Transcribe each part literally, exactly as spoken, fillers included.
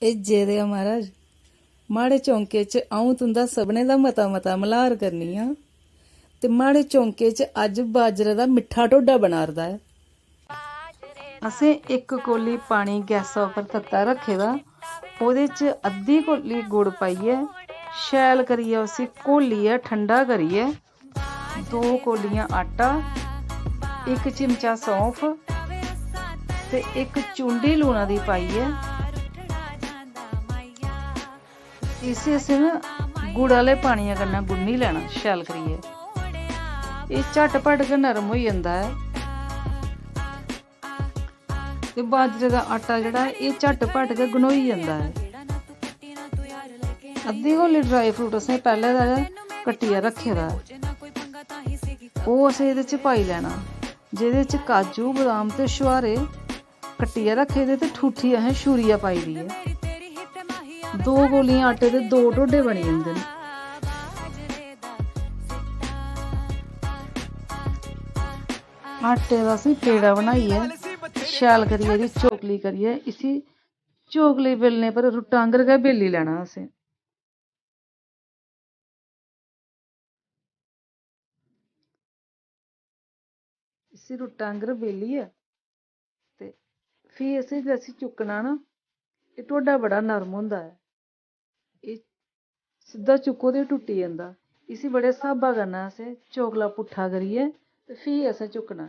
एह् जे दे आ महाराज, माड़े चौंके च अ'ऊं तुं'दा सभनें दा मता मता मल्हार करनी आं। ते माड़े चौंके च अज्ज बाजरे दा मिट्ठा ढोडा बना'रदा ऐ। असें इक कौली पानी गैसा उप्पर तत्ता रक्खे दा, ओह्दे च अद्धी कौली गुड़ पाइयै शैल करियै उसी घोलियै ठंडा करियै दो कौलियां आटा, इक चिमचा सौंफ ते इक चुंडी लूना दी पाइयै इसी असें ना गुड़ आह्ले पानियै कन्नै गुन्नी लैना शैल करियै। एह् झटपट गै नरम होई जंदा ऐ। ते बाजरे दा आटा जेह्ड़ा ऐ, एह् झटपट गै गनोई जंदा ऐ। अद्धी कौली ड्राई फ्रूट असें पैह्लें दा गै कट्टियै रक्खे दा ऐ, ओह् असें एह्दे च पाई लैना, जेह्दे च काजू, बदाम ते छुहारे कट्टियै रक्खे दे ते ठूठी असें छूरियै पाई दी ऐ। दो कौलियां आटे दे दो ढोडे बनी जंदे न। आटे दा असें पेड़ा बनाइयै शैल करियै एह्दी चोकली करियै इसी चोकली बेलने पर रुट्टा आंगर गै बेली लैना असें। इसी रुट्टा आंगर बेलियै ते फ्ही असें जिसलै इसी चुक्कना ना, एह् ढोडा बड़ा नरम होंदा ऐ। एह् सिद्धा चुक्को ते टुट्टी जंदा। इसी बड़े स्हाबा कन्नै असें चोकला पुट्ठा करियै ते फ्ही असें चुक्कना।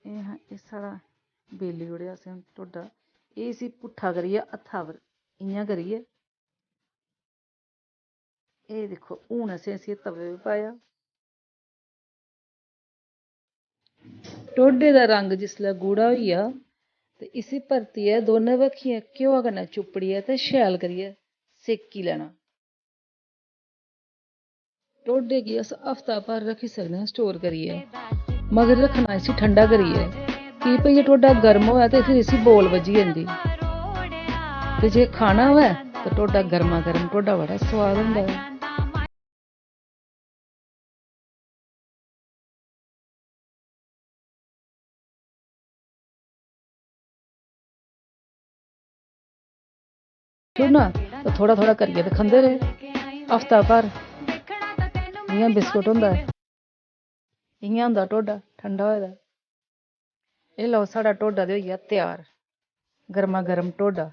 एह् हा, एह् साढ़ा बेली ओड़ेआ असें ढोडा। एह् इसी पुट्ठा करियै हत्था पर इ'यां करियै, एह् दिक्खो, हून असें इसी तवे पर पाया। ढोडे दा रंग जिसलै गूढ़ा होई जा ते इसी परतियै दोनों बक्खियें घ्योआ कन्नै चुप्पड़ियै ते शैल करियै सेकी लैना। ढोडे गी अस हफ्ता भर रक्खी सकने आं स्टोर करियै, मगर रक्खना इसी ठंडा करियै, की भई जे ढोडा गर्म होऐ ते फिर इसी बोल बज्झी जंदी। ते जे खाना होऐ ते ढोडा गर्मा गर्म ढोडा बड़ा सोआद होंदा ऐ। ना, ते थोह्ड़ा थोह्ड़ा करियै ते खंदे रेह् हफ्ता भर, जि'यां बिस्कुट होंदा ऐ, इ'यां होंदा ढोडा ठंडा होए दा। एह् लैओ, साढ़ा ढोडा ते होई गेआ त्यार, गर्मा गर्म ढोडा।